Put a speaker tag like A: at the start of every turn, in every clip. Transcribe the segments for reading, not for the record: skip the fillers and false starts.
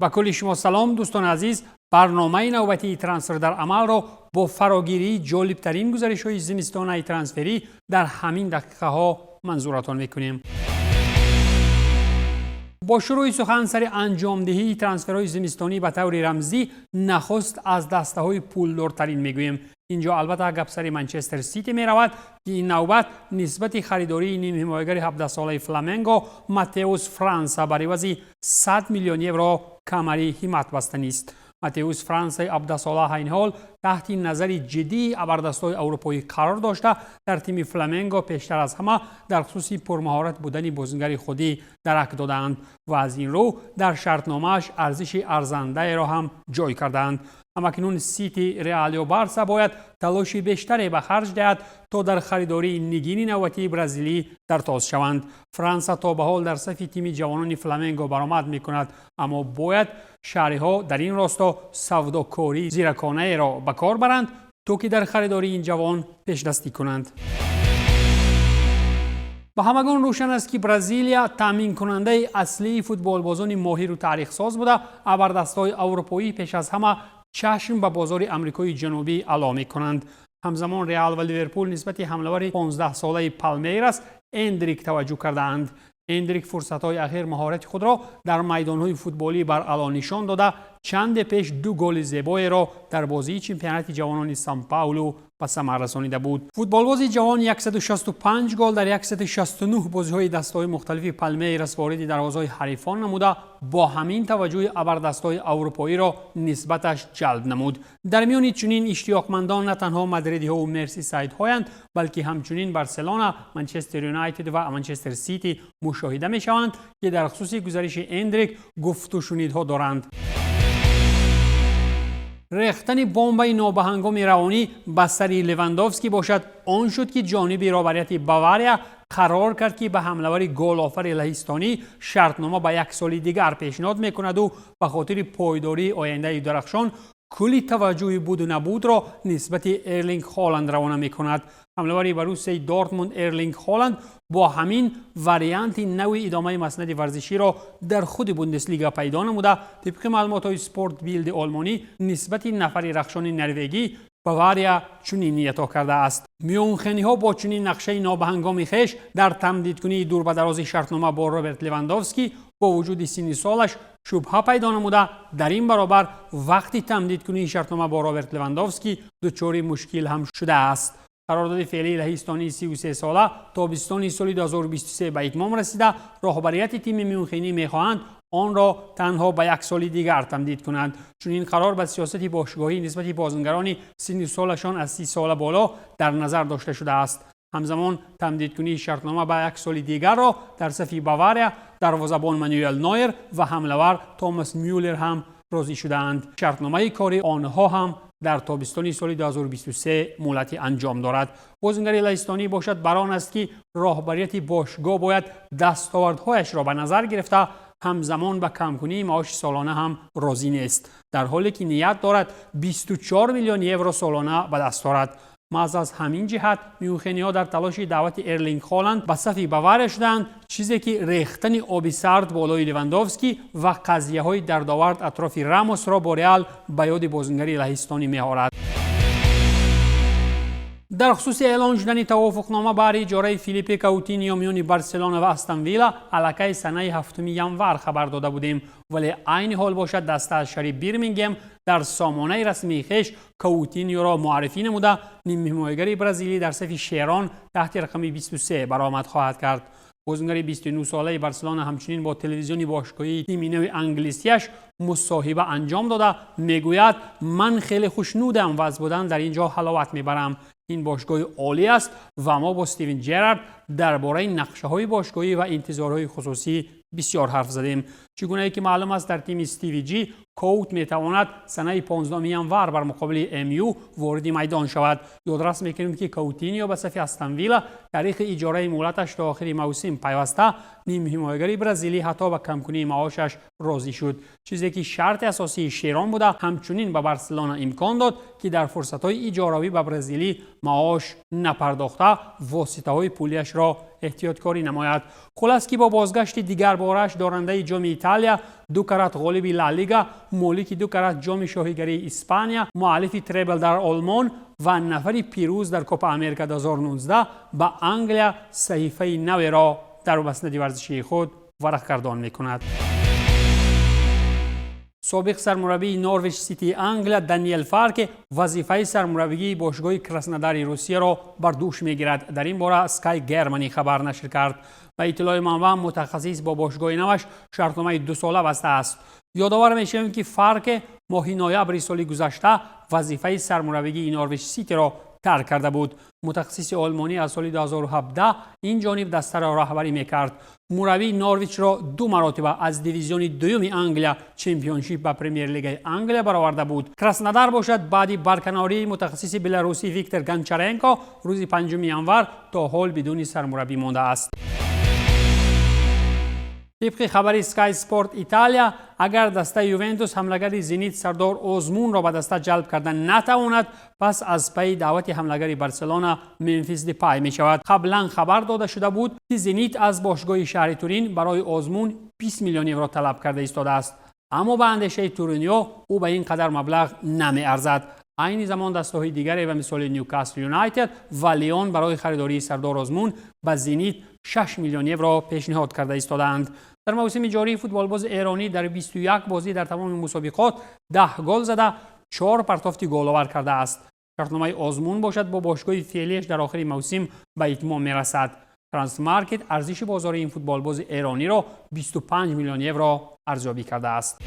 A: Ба кулли шумо салом, дӯстони азиз. Барномаи навбатии «Трансфер дар амалро» бо фарогирии ҷолибтарин гузаришҳои зимистонаи трансферӣ дар ҳамин дақиқаҳо манзуратон мекунем. Бо шурӯъи сухан сари анҷомдиҳии трансферҳои зимистонӣ ба таври рамзӣ, нахуст аз дастаҳои пулдортарин мегӯем. Инҷо албатта гап сари «Манчестер Сити» меравад, ки ин навбат нисбати харидории нимҳимоягари 17-солаи «Фламенго» Матеус Франса бар ивази 100 миллион евро камари ҳиммат бастанист. Матеус Франсаи 17-сола айни ҳол таҳти назари ҷиддии абардастҳои аврупоӣ қарор дошта, дар тими «Фламенго» пештар аз ҳама дар хусуси пурмаҳорат будани бозингари худӣ дарак додаанд ва аз ин рӯ дар шартномааш арзиши арзандаеро ҳам ҷой кардаанд. Ҳамакнун «Сити», «Реал» ё «Барса» бояд талоши бештаре ба харҷ диҳад, то дар харидории нигини навбатии бразилӣ дартоз шаванд. Франса то ба ҳол дар сафи тими ҷавонони «Фламенго» баромад мекунад, аммо бояд шаҳриҳо дар ин росто савдокории зираконаеро ба кор баранд, то ки дар харидории ин ҷавон пешдастӣ кунанд. Ба ҳамагон рӯшан аст, ки Бразилия таъминкунандаи аслии футболбозони моҳиру таърихсоз буда, абардастҳои аврупоӣ пеш аз ҳама чашм ба бозори Амрикои Ҷанубӣ ало мекунанд. Ҳамзамон «Реал» ва «Ливерпул» нисбати ҳамлавари 15-солаи «Палмейрас» Эндрик таваҷҷӯҳ кардаанд. Эндрик фурсатҳои ахир маҳорати худро дар майдонҳои футболӣ баръало нишон дода, чанде пеш ду голи зебоеро дар бозии чемпионати ҷавонони Сан Паулу ба самар расонида буд. Футболбози ҷавон 165 гол дар 169 бозиҳои дастаҳои мухталифи «Палмейрас» вориди дарвозаҳои ҳарифон намуда, бо ҳамин таваҷҷӯҳи абардастҳои аврупоиро нисбаташ ҷалб намуд. Дар миёни чунин иштиёқмандон на танҳо мадридиҳову мерсисайдҳоянд, балки ҳамчунин «Барселона», «Манчестер Юнайтед» ва «Манчестер Сити» мушоҳида мешаванд, ки дар хусуси гузариши Эндрик гуфтушунидҳо доранд. Рехтани бомбаи нобаҳангоми равонӣ ба сари Левандовский бошад, он шуд, ки ҷониби роҳбарияти «Бавария» қарор кард, ки ба ҳамлавари голофари лаҳистонӣ шартнома ба як соли дигар пешниҳод мекунаду ба хотири пойдории ояндаи дарахшон кулли таваҷҷӯҳи буду набудро нисбати Эрлинг Холанд равона мекунад. Ҳамлавари «Боруссияи Дортмунд» Эрлинг Холанд бо ҳамин варианти нави идомаи маснади варзиширо дар худи Бундеслига пайдо намуда, тибқи маълумотҳои Спорт Билди олмонӣ, нисбати нафари рахшони норвегӣ «Бавария» чунин ниятҳо кардааст. Мюнхениҳо бо чунин нақшаи нобаҳангоми хеш дар тамдидкунии дурбадарози шартнома бо Роберт Левандовский бо вуҷуди синни солаш шубҳа пайдо намуда, дар ин баробар вақти тамдидкунии шартнома бо Роберт Левандовский дучори мушкил ҳам шудааст. Қарордоди феълии лаҳистонии 33-сола тобистони соли 2023 ба итмом расида, роҳбарияти тими мюнхенӣ мехоҳанд онро танҳо ба як соли дигар тамдид кунанд. Чунин қарор ба сиёсати бошгоҳӣ нисбати бозингарони синни солашон аз 30 сола боло дар назар дошта шудааст. Ҳамзамон тамдидкунии шартнома ба як соли дигарро дар сафи «Бавария» дарвозабон Мануэл Нойер ва ҳамлавар Томас Мюллер ҳам розӣ шудаанд. Шартномаи кори онҳо ҳам дар тобистони соли 2023 муҳлати анҷом дорад. Бозингари лаҳистонӣ бошад, бар он аст, ки роҳбарияти бошгоҳ бояд дастовардҳояшро ба назар гирифта, ҳамзамон ба камкунии маоши солона ҳам розӣ нест, дар ҳоле ки ният дорад 24 миллион евро солона ба даст орад. Маҳз аз ҳамин ҷиҳат мюнхениҳо дар талоши даъвати Эрлинг Холанд ба сафи «Бавария» шуданд, чизе ки рехтани оби сард болои Левандовский ва қазияҳои дардовард атрофи Рамосро бо «Реал» ба ёди бозингари лаҳистонӣ меорад. Дар хусуси эълон шудани тавофуқнома баҳри иҷораи Филиппе Каутинио миёни «Барселона» ва «Астон Вилла» аллакай санаи 7 январ хабар дода будем, вале айни ҳол бошад, даста аз шаҳри Бирмингем дар сомонаи расмии хеш Каутиниоро муаррифӣ намуда, нимҳимоягари бразилӣ дар сафи шерон таҳти рақами 23 баромад хоҳад кард. Бозингари 29-солаи «Барселона» ҳамчунин бо телевизиони бошгоҳии тими нави англисияш мусоҳиба анҷом дода, мегӯяд: «Ман хеле хушнудам ва аз будан дар ин ҷо ҳаловат мебарам. Ин бошгоҳи олӣ аст ва мо бо Стивен Ҷерард дар бораи нақшаҳои бошгоҳӣ ва интизорҳои хусусӣ бисёр ҳарф задем». Чӣ гунае ки маълум аст, дар тими Стиви Ҷи Коут метавонад санаи 15 январ бар муқобили МЮ вориди майдон шавад. Ёдрас мекунем, ки Каутинио ба сафи «Астон Вилла» таърихи иҷораи муҳлаташ то охири мавсим пайваста, нимҳимоягари бразилӣ ҳатто ба камкунии маошаш розӣ шуд, чизе ки шарти асосии шерон буда, ҳамчунин ба «Барселона» имкон дод, ки дар фурсатҳои иҷоравӣ ба бразилӣ маош напардохта, воситаҳои пулиашро Эҳтиёткорӣ намояд. Хулас, ки бо бозгашти дигарбораш дорандаи Ҷоми Италия, ду карат ғолиби Ла Лига, молики ду карат Ҷоми Шоҳигарии Испания, муаллифи требл дар Олмон ва нафари пирӯз дар Копа Америка 2019 ба Англия саҳифаи наверо дар маснади варзишии худ варақгардон мекунад. Собиқ сармураббии Норвич Ситии Англия Даниэл Фарке вазифаи сармураббигии бошгоҳи Краснодари Русияро бар дӯш мегирад. Дар ин бора Sky Germany хабар нашр кард. Ба иттилои манбаъ, мутахассис бо бошгоҳи наваш шартномаи дусола бастааст. Ёдовар мешавем, ки Фарке моҳи ноябри соли гузашта вазифаи сармураббигии Норвич Ситиро тарк карда буд. Мутахассиси олмонӣ аз соли 2017 ин ҷониб дастаро роҳбарӣ мекард. Мураббии Норвичро ду маротиба аз дивизиони дуюми Англия, Чемпионшип, ба Премер-лигаи Англия бароварда буд. Краснодар бошад, баъди барканории мутахассиси беларусӣ Виктор Гончаренко рӯзи 5 январ то ҳол бидуни сармураббӣ мондааст. Тибқи хабари Sky Sport Италия, агар дастаи Ювентус ҳамлагари Зенит Сардор Озмунро ба даста ҷалб карда натавонад, пас аз пайи даъвати ҳамлагари Барселона Мемфис Депай мешавад. Қаблан хабар дода шуда буд, ки Зенит аз бошгоҳи шаҳри Турин барои Озмун 20 миллион евро талаб карда истодааст, аммо ба андешаи туриниё ӯ ба ин қадар маблағ намеарзад. Айни замон дастаҳои дигаре ба мисоли Ньюкасл Юнайтед ва Леон барои харидории Сардор Озмун ба Зенит 6 миллион евро пешниҳод карда истодаанд. Дар мавсими ҷории футболбози эронӣ дар 21 бозӣ дар тамоми мусобиқот 10 гол зада, 4 партофти головар кардааст. Шартномаи Озмун бошад, бо бошгоҳи феълиаш дар охири мавсим ба итмом мерасад. Трансфермаркет арзиши бозори ин футболбози эрониро 25 миллион евро арзёбӣ кардааст.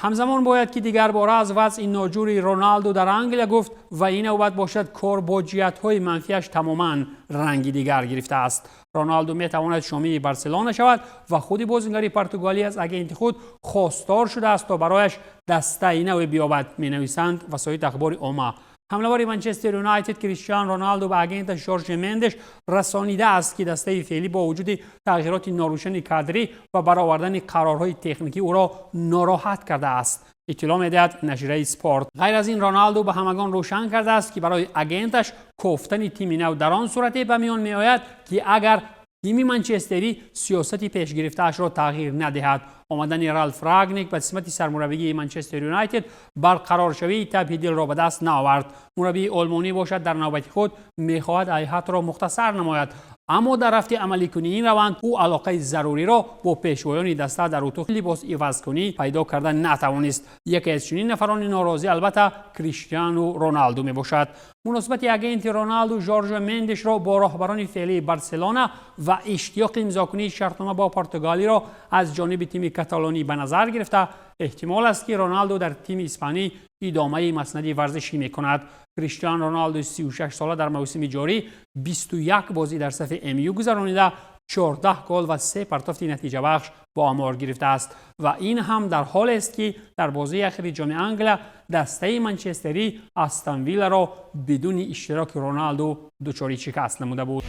A: Ҳамзамон бояд ки дигарбора аз вазъи ноҷури Роналду дар Англия гуфт ва ин навбат бошад, кор бо ҷиҳатҳои манфиаш тамоман ранги дигар гирифтааст. Роналду метавонад шомии Барселона шавад ва худи бозингари португалӣ аз агенти худ хостор шудааст, то барояш дастаи наве биёбад, менависанд васоити ахбори омма. Ҳамлавари Манчестер Юнайтед Криштиан Роналду ба агенташ Жорже Мендеш расонидааст, ки дастаи феълӣ бо вуҷуди тағйироти норӯшани кадрӣ ва баровардани қарорҳои техникӣ ӯро нороҳат кардааст, иттилоъ медиҳад нашрияи Спорт. Ғайр аз ин, Роналду ба ҳамагон рӯшан кардааст, ки барои агенташ кофтани тими нав дар он сурате ба миён меояд, ки агар тими манчестерӣ сиёсати пешгирифтаашро тағйир надиҳад. Омадани Ралф Рангник ба симати сармураббигии Манчестер Юнайтед барқароршавии табъи дилро ба даст наовард. Мураббии олмонӣ бошад, дар навбати худ мехоҳад ҳайатро мухтасар намояд, аммо дар рафти амаликунии ин раванд ӯ алоқаи заруриро бо пешвоёни даста дар утоқи либос ивазкунӣ пайдо карда натавонист. Яке аз чунин нафарони норозӣ, албатта, Криштиану Роналду мебошад. Муносибати агенти Роналду Жоржо Мендешро бо роҳбарони феълии Барселона ва иштиёқи имзокунии шартнома бо португалиро аз ҷониби тими каталонӣ ба назар гирифта, эҳтимол аст, ки Роналду дар тими испанӣ идомаи маснади варзишӣ мекунад. Криштиан Роналду 36 сола дар мавсими ҷорӣ 21 бозӣ дар сафи МЮ гузаронида, 14 гол ва се партофти натиҷабахш бо омор гирифтааст. Ва ин ҳам дар ҳолест, ки дар бозии ахири Ҷоми Англия дастаи манчестерӣ Астон Вилларо бидуни иштироки Роналду дучори шикаст намуда буд.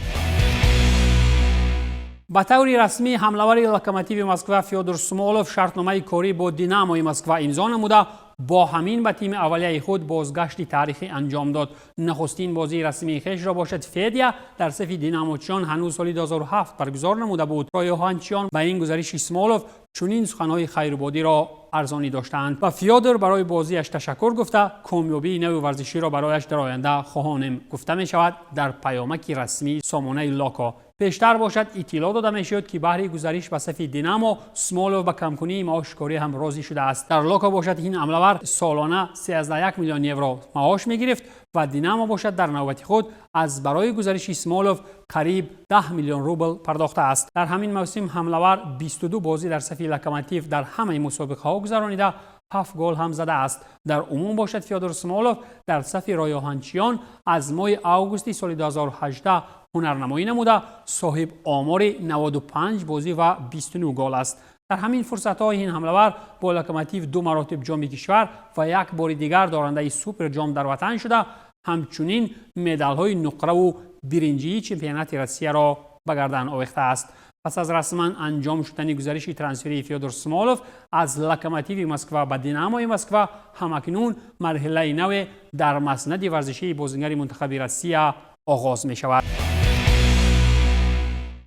A: Ба таври расмӣ ҳамлавари Локомотиви Москва Фёдор Смолов шартномаи корӣ бо Динамои Москва имзо намуда, бо ҳамин ба тими аввалияи худ бозгашти таърихӣ анҷом дод. Нахустин бозии расмии хешро бошад, Федя дар сафи динамочиён ҳанӯз соли 2007 баргузор намуда буд. Роёҳанчиён ба ин гузариши Смолов чунин суханҳои хайрубодиро арзонӣ доштаанд: «Ба Фёдор барои бозиаш ташаккур гуфта, комёбии нави варзиширо барояш дар оянда хоҳонем», гуфта мешавад дар паёмаки расмии сомонаи Локо. Пештар бошад, иттилоъ дода мешуд, ки баҳри гузариш ба сафи Динамо Смолов ба камкунии маоши корӣ ҳам розӣ шудааст. Дар Локо бошад, ин ҳамлавар солона 31 миллион евро маош мегирифт ва Динамо бошад, дар навбати худ аз барои гузариши Смолов қариб 10 миллион рубл пардохтааст. Дар ҳамин мавсим ҳамлавар 22 бозӣ дар сафи Локомотив дар ҳамаи мусобиқаҳо гузаронида, 7 гол ҳам задааст. Дар умум бошад, Фёдор Смолов дар сафи роёҳанчиён аз моҳи августи соли 2018 ҳунарнамоӣ намуда, соҳиб омори 95 бозӣ ва 29 гол аст. Дар ҳамин фурсатҳо ин ҳамлавар бо Локомотив ду маротиб ҷоми кишвар ва як бори дигар дорандаи суперҷом дар ватан шуда, ҳамчунин медалҳои нуқраву биринҷии чемпионати Россияро ба гардан овехтааст. Пас аз расман анҷом шудани гузариши трансферии Фёдор Смолов аз Локомотиви Москва ба Динамои Москва, ҳамакнун марҳилаи наве дар маснади варзишии бозингари мунтахаби Россия оғоз мешавад.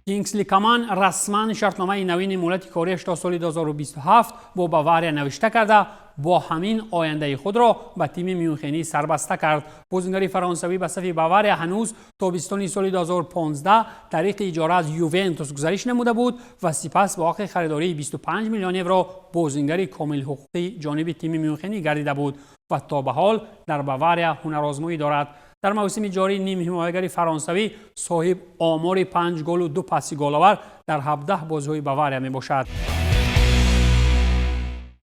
A: Кингсли Каман расман шартномаи навини муҳлати кориаш то соли 2027 бо Бавария навишта карда, бо ҳамин ояндаи худро ба тими мюнхенӣ сарбаста кард. Бозингари фаронсавӣ ба сафи Бавария ҳанӯз тобистони соли 2015 тариқи иҷора аз Ювентус гузариш намуда буд ва сипас бо ҳаққи харидории 25 миллион евро бозингари комилҳуқуқи ҷониби тими мюнхенӣ гардида буд ва то ба ҳол дар Бавария ҳунарозмоӣ дорад. Дар мавсими ҷорӣ нимҳимоягари фаронсавӣ соҳиб омори 5 голу 2 паси головар дар 17 бозиҳои Бавария мебошад.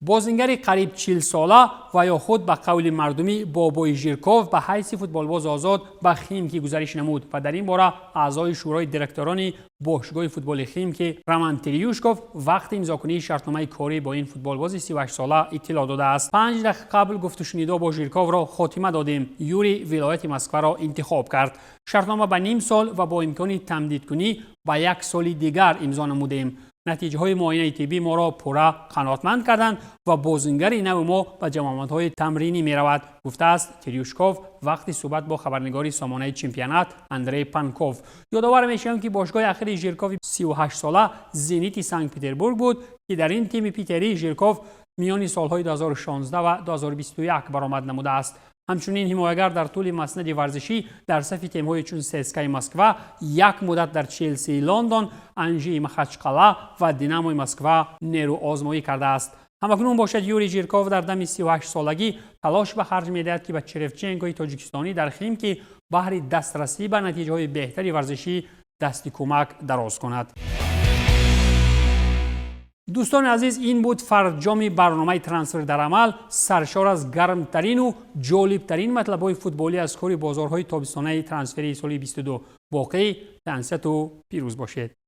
A: Бозингари қариб 40-сола ва ё худ ба қавли мардумӣ Бобои Жирков ба ҳайси футболбози озод ба Химки гузариш намуд ва дар ин бора аъзои шӯрои директорони бошгоҳи футболи Химки Роман Терюшков вақти имзокунии шартномаи корӣ бо ин футболбози 38-сола иттилоъ додааст. 5 дақиқа қабл гуфтушунидо бо Жирковро хотима додем. Юрий вилояти Москваро интихоб кард. Шартнома ба ним сол ва бо имкони тамдидкунӣ ба як соли дигар имзо намудем. Натиҷаҳои муоинаи тиббӣ моро пурра қаноатманд карданд ва бозингари нави мо ба ҷамъомадҳои тамринӣ меравад, гуфтааст Терюшков вақти суҳбат бо хабарнигори сомонаи Чемпионат Андрей Панков. Ёдовар мешавем, ки бошгоҳи ахири Жиркови 38-сола Зенити Санкт Петербург буд, ки дар ин тими питерӣ Жирков миёни солҳои 2016 ва 2021 баромад намудааст. Ҳамчунин ҳимоягар дар тӯли маснади варзишӣ дар сафи тимҳои чун ЦСКАи Москва, як муддат дар Челсии Лондон, Анжии Махачқала ва Динамои Москва нерӯозмоӣ кардааст. Ҳамакнун бошад, Юрий Жирков дар дами 38-солагӣ талош ба харҷ медиҳад, ки ба Шевченкои тоҷикистонӣ дар Химки баҳри дастрасӣ ба натиҷаҳои беҳтари варзишӣ дасти кӯмак дароз кунад. Дӯстони азиз, ин буд фарҷоми барномаи Трансфер дар амал, саршор аз гармтарину ҷолибтарин матлабҳои футболӣ аз кори бозорҳои тобистонаи трансферии соли 22. Боқӣ тансиҳату пирӯз бошед.